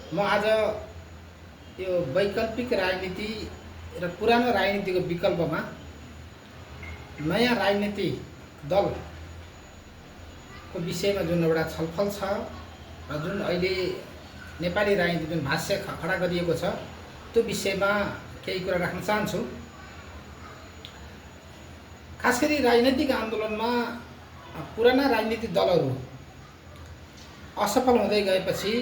म आज यो वैकल्पिक राजनीति र पुरानो राजनीतिको विकल्पमा नयाँ राजनीतिक दलको विषयमा जुन एउटा छलफल छ र जुन अहिले नेपाली राजनीति जुन भाष्य खडा गरिएको छ त्यो विषयमा केही कुरा राख्न चाहन्छु। खास गरी राजनैतिक आन्दोलनमा पुराना राजनीतिक दलहरू असफल हुँदै गएपछि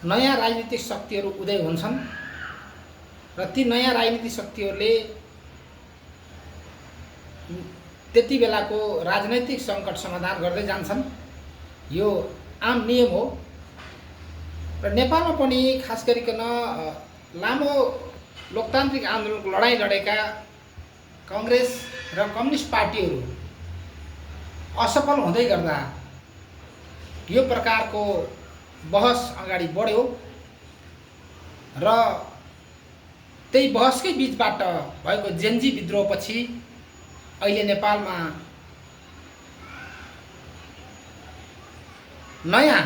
नयाँ राजनीतिक शक्तिहरू उदय हुन्छन् र ती नयाँ राजनीतिक शक्तिहरूले त्यति बेलाको राजनैतिक सङ्कट समाधान गर्दै जान्छन्। यो आम नियम हो र नेपालमा पनि खास गरिकन लामो लोकतान्त्रिक आन्दोलनको लडाईँ लडेका कांग्रेस र कम्युनिस्ट पार्टीहरू असफल हुँदै गर्दा यो प्रकारको बहस अगाडि बढ्यो र त्यही बहसकै बीचबाट भएको जेन्जी विद्रोहपछि अहिले नेपालमा नयाँ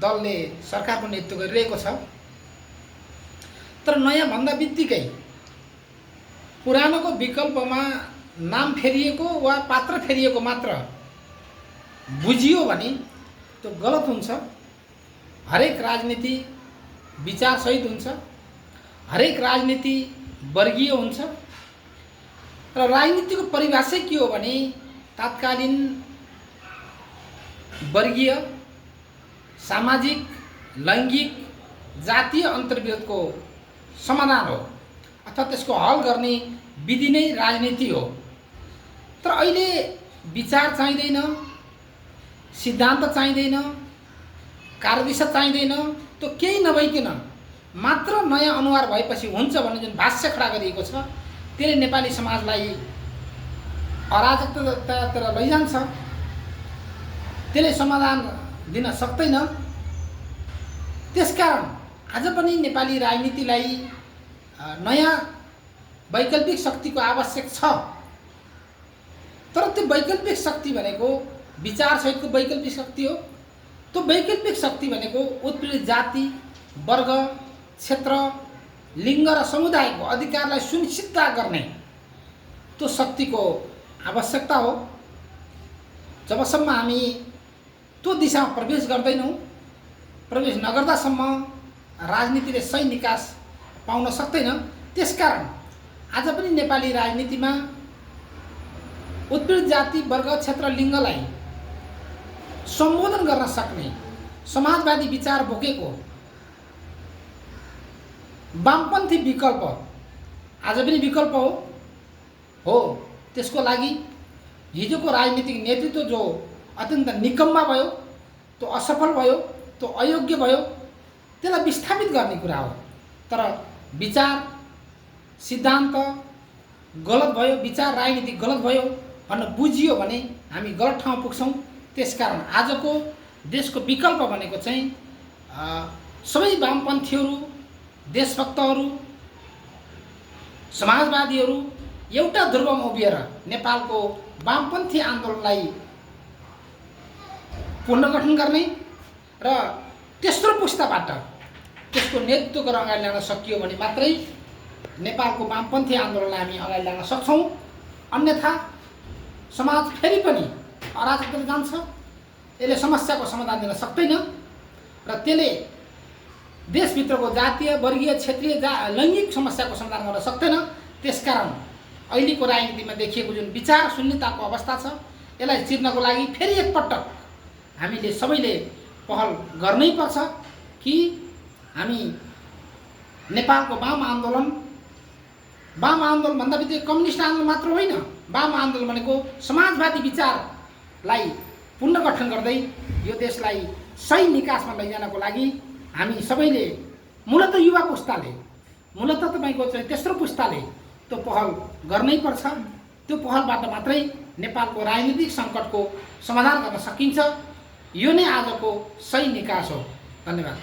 दलले सरकारको नेतृत्व गरिरहेको छ। तर नयाँ भन्दा बित्तिकै पुरानोको विकल्पमा नाम फेरिएको वा पात्र फेरिएको मात्र बुझियो भने त्यो गलत हुन्छ। हरेक राजनीति विचारसहित हुन्छ, हरेक राजनीति वर्गीय हुन्छ र राजनीतिको परिभाषा के हो भने तात्कालीन वर्गीय, सामाजिक, लैङ्गिक, जातीय अन्तर्विरोधको समाधान हो अथवा त्यसको हल गर्ने विधि नै राजनीति हो। तर अहिले विचार चाहिँदैन, सिद्धान्त चाहिँदैन, कार्यदिशा चाहिँदैन, त्यो केही नभइकन मात्र नयाँ अनुहार भएपछि हुन्छ भन्ने जुन भाष्य खडा गरिएको छ त्यसले नेपाली समाजलाई अराजकतातिर लैजान्छ, त्यसले समाधान दिन सक्दैन। त्यसकारण आज पनि नेपाली राजनीतिलाई नयाँ वैकल्पिक शक्तिको आवश्यक छ। तर त्यो वैकल्पिक शक्ति भनेको विचारसहितको वैकल्पिक शक्ति हो। त्यो वैकल्पिक शक्ति भनेको उत्पीडित जाति, वर्ग, क्षेत्र, लिङ्ग र समुदायको अधिकारलाई सुनिश्चित गर्ने त्यो शक्तिको आवश्यकता हो। जबसम्म हामी त्यो दिशामा प्रवेश गर्दैनौँ, प्रवेश नगर्दासम्म राजनीतिले सही निकास पाउन सक्दैन। त्यसकारण आज पनि नेपाली राजनीतिमा उत्पीडित जाति, वर्ग, क्षेत्र, लिङ्गलाई सम्बोधन गर्न सक्ने समाजवादी विचार बोकेको वामपन्थी विकल्प आज पनि विकल्प हो। त्यसको लागि हिजोको राजनीतिक नेतृत्व जो अत्यन्त निकम्मा भयो, त्यो असफल भयो, त्यो अयोग्य भयो, त्यसलाई विस्थापित गर्ने कुरा हो। तर विचार सिद्धान्त गलत भयो, विचार राजनीति गलत भयो भन्न बुझियो भने हामी गलत ठाउँमा पुग्छौँ। त्यसकारण आजको देशको विकल्प भनेको चाहिँ सबै वामपन्थीहरू, देशभक्तहरू, समाजवादीहरू एउटा ध्रुवमा उभिएर नेपालको वामपन्थी आन्दोलनलाई पुनर्गठन गर्ने र तेस्रो पुस्ताबाट त्यसको नेतृत्व गरेर अगाडि ल्याउन सकियो भने मात्रै नेपालको वामपन्थी आन्दोलनलाई हामी अगाडि ल्याउन सक्छौँ। अन्यथा समाज फेरि पनि अराजकतातिर जान्छ, यसले समस्याको समाधान दिन सक्दैन र त्यसले देशभित्रको जातीय, वर्गीय, क्षेत्रीय, लैङ्गिक समस्याको समाधान गर्न सक्दैन। त्यसकारण अहिलेको राजनीतिमा देखिएको जुन विचार शून्यताको अवस्था छ यसलाई चिर्नको लागि फेरि एकपटक हामीले सबैले पहल गर्नै पर्छ कि हामी नेपालको वाम आन्दोलन भन्दा बित्तिकै कम्युनिस्ट आन्दोलन मात्र होइन, वाम आन्दोलन भनेको समाजवादी विचारलाई पुनर्गठन गर्दै यो देशलाई सही निकासमा लैजानको लागि हामी सबैले मूलत युवा पुस्ताले, मूलत तपाईँको चाहिँ तेस्रो पुस्ताले त्यो पहल गर्नै पर्छ। त्यो पहलबाट मात्रै नेपालको राजनीतिक सङ्कटको समाधान गर्न सकिन्छ। यो नै आजको सही निकास हो। धन्यवाद।